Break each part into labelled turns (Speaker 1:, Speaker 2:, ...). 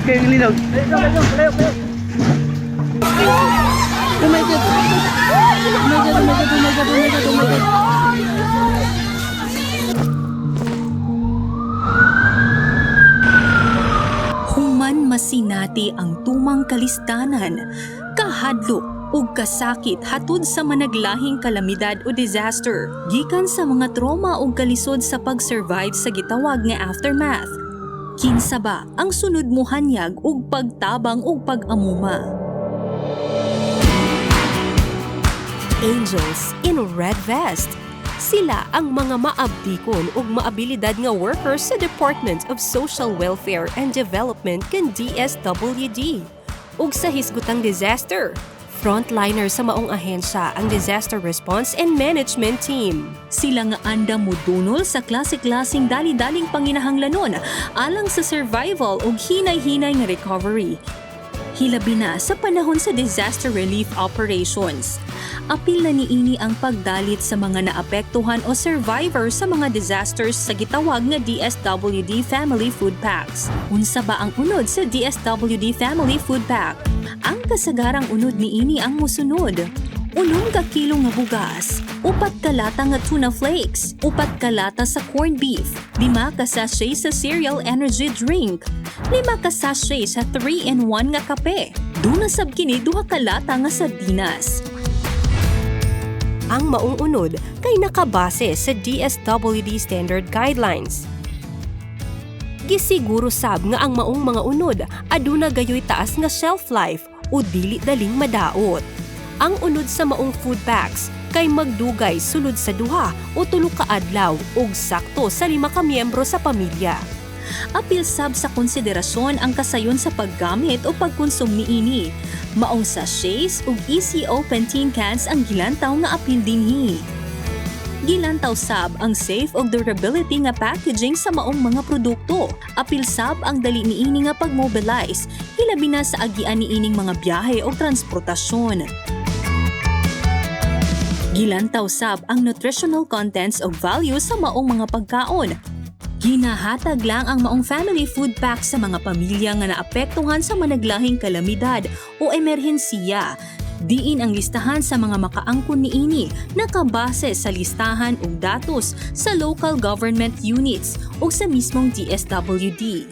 Speaker 1: Tubig kayong linog. Oh my God! Oh my God, oh my God, oh my God, oh my God, oh my God.
Speaker 2: Human masinati ang tumang kalistanan, kahadlok ug kasakit hatud sa managlahing kalamidad o disaster, gikan sa mga trauma ug kalisod sa pag-survive sa gitawag nga aftermath. Kinsa ba ang sunod mo hanyag ug pagtabang ug pag-amuma?
Speaker 3: Angels in Red Vest. Sila ang mga maabdikon ug maabilidad nga workers sa Department of Social Welfare and Development kan DSWD. Ug sa hisgutang disaster, frontliner sa maong ahensya ang Disaster Response and Management Team.
Speaker 2: Sila nga andam modunol sa klase-klaseng dali-daling panginahanglanon alang sa survival ug hinay-hinay nga recovery. Hilabi na sa panahon sa disaster relief operations. Apil na niini ang pagdalit sa mga naapektuhan o survivor sa mga disasters sa gitawag nga DSWD Family Food Packs. Unsa ba ang unod sa DSWD Family Food Pack? Ang kasagarang unod niini ang mosunod: 6 ka kilo nga bugas, 4 ka lata nga tuna flakes, 4 ka lata sa corned beef, 5 ka sachet sa cereal energy drink, 5 ka sachet sa 3-in-1 nga kape. Duna sab kini 2 ka lata nga sardinas.
Speaker 3: Ang maong unod kay nakabase sa DSWD Standard Guidelines. Gisiguro sab nga ang maong mga unod aduna gayoy taas nga shelf life o dili daling madaot. Ang unod sa maong food packs kay magdugay sulod sa 2 o 3 ka adlaw ug sakto sa 5 ka miyembro sa pamilya.
Speaker 2: Apil sab sa konsiderasyon ang kasayon sa paggamit o pagkonsumo niini. Maong sachets ug easy open tin cans ang gilantaw nga apil dinhi. Gilantaw sab ang safe ug durability nga packaging sa maong mga produkto. Apil sab ang dali niini nga pag-mobilize, hilabi na sa agian niining mga biyahe o transportasyon. Gilantaw sab ang nutritional contents ug value sa maong mga pagkaon. Ginahatag lang ang maong family food pack sa mga pamilya nga naapektuhan sa managlahing kalamidad o emerhensiya. Diin ang listahan sa mga makaangkon niini nakabase sa listahan ug datos sa local government units o sa mismong DSWD.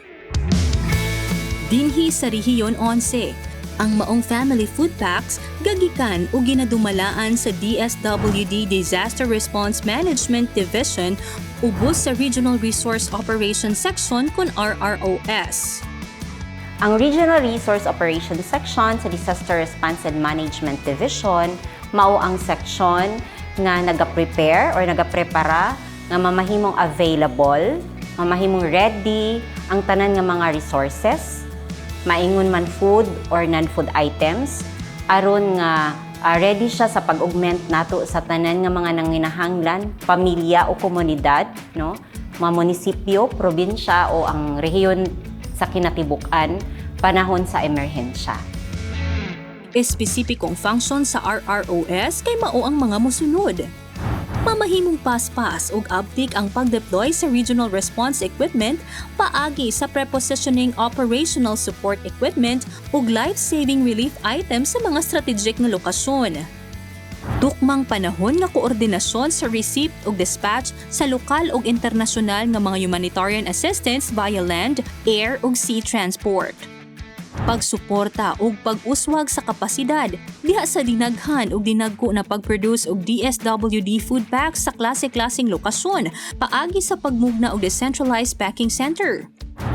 Speaker 2: Dinhi sa Rehiyon 11, ang maong family food packs gagikan o ginadumalaan sa DSWD Disaster Response Management Division ubos sa Regional Resource Operations Section kon RROS.
Speaker 4: Ang Regional Resource Operations Section sa Disaster Response and Management Division mao ang section nga naga-prepare or nagaprepara nga mamahimong available, mamahimong ready ang tanan nga mga resources, maingon man food or non-food items, aron nga ready siya sa pag-augment nato sa tanan nga mga nanginahanglan, pamilya o komunidad, no? Mga munisipyo, probinsya o ang rehiyon sa kinatibuk-an panahon sa emerhensya.
Speaker 2: Espesipikong function sa RROS kay mao ang mga mosunod: mamahimong paspas ug abtik ang pag-deploy sa regional response equipment paagi sa prepositioning operational support equipment ug life-saving relief items sa mga strategic nga lokasyon. Tukmang panahon nga koordinasyon sa receipt ug dispatch sa lokal ug internasyonal nga mga humanitarian assistance via land, air ug sea transport. Pagsuporta ug pag-uswag sa kapasidad diha sa dinaghan ug dinagko na pag-produce og DSWD food packs sa klase-klaseng lokasyon paagi sa pagmugna og decentralized packing center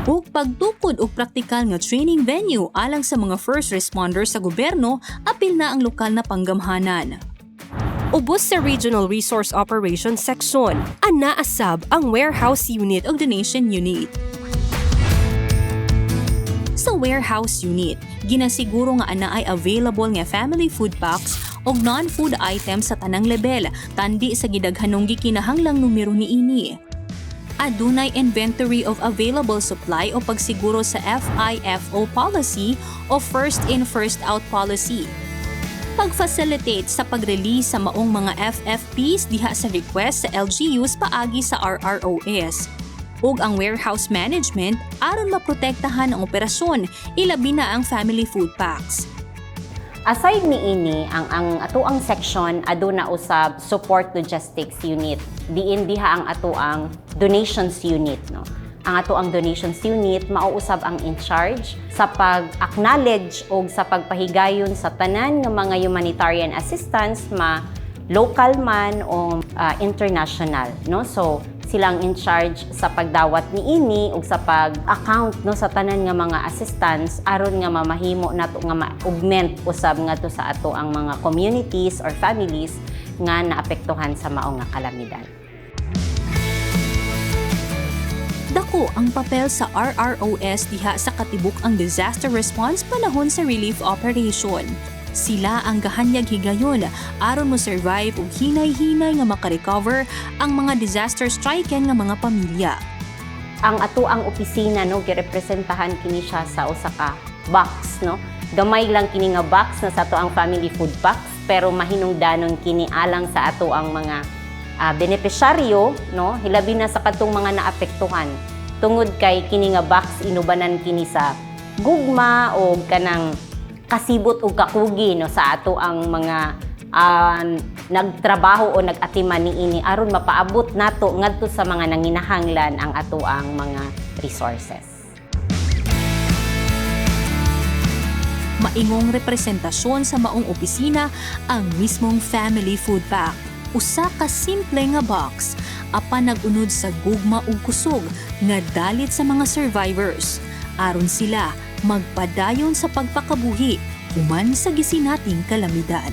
Speaker 2: ug pagtukod og praktikal nga training venue alang sa mga first responders sa gobyerno, apil na ang lokal na panggamhanan.
Speaker 3: Ubos sa Regional Resource Operations Section, anaa sab ang Warehouse Unit
Speaker 2: ug donation unit. Sa warehouse unit, ginasiguro nga anaay available nga family food packs og non-food items sa tanang level, tandi sa gidaghanong gikinahanglang numero niini. Adunay inventory of available supply o pagsiguro sa FIFO policy o first in, first out policy. Pag-facilitate sa pag-release sa maong mga FFPs diha sa request sa LGUs paagi sa RROS. Ug ang warehouse management aron maprotektahan ang operasyon, ilabi na ang family food packs.
Speaker 4: Aside ni ini, ang atoang section aduna usab support logistics unit. Diin diha ang atoang donations unit, no. Ang atoang donations unit mao usab ang in charge sa pag-acknowledge og sa pagpahigayon sa tanan nga mga humanitarian assistance, ma local man o international, no. So silang in charge sa pagdawat niini ug sa pag-account, no, sa tanan nga mga assistance aron nga mamahimo nato nga ma-augment usab ngadto sa ato ang mga communities or families nga naapektuhan sa mao nga kalamidad.
Speaker 2: Dako ang papel sa RROS diha sa katibuk ang disaster response panahon sa relief operation. Sila ang gahanyag higayon aron mo survive ug hinay-hinay nga makarecover ang mga disaster stricken nga mga pamilya.
Speaker 4: Ang atoang opisina, no, girepresentahan kini siya sa usa ka box, no. Gamay lang kini nga box na sa ato ang family food box, pero mahinungdanon kini alang sa ato ang mga benepisyaryo, no, hilabi na sa kadtong mga naapektuhan, tungod kay kini nga box inubanan kini sa gugma o kanang kasibot og kakugi, no, sa ato ang mga nagtrabaho o nag-atiman niini aron mapaabot nato ngadto sa mga nanginahanglan ang ato ang mga resources.
Speaker 2: Maingong representasyon sa maong opisina ang mismong family food pack. Usa ka simple nga box apan nag-unod sa gugma ug kusog nga dalit sa mga survivors aron sila magpadayon sa pagpakabuhi human sa gisinating kalamidad.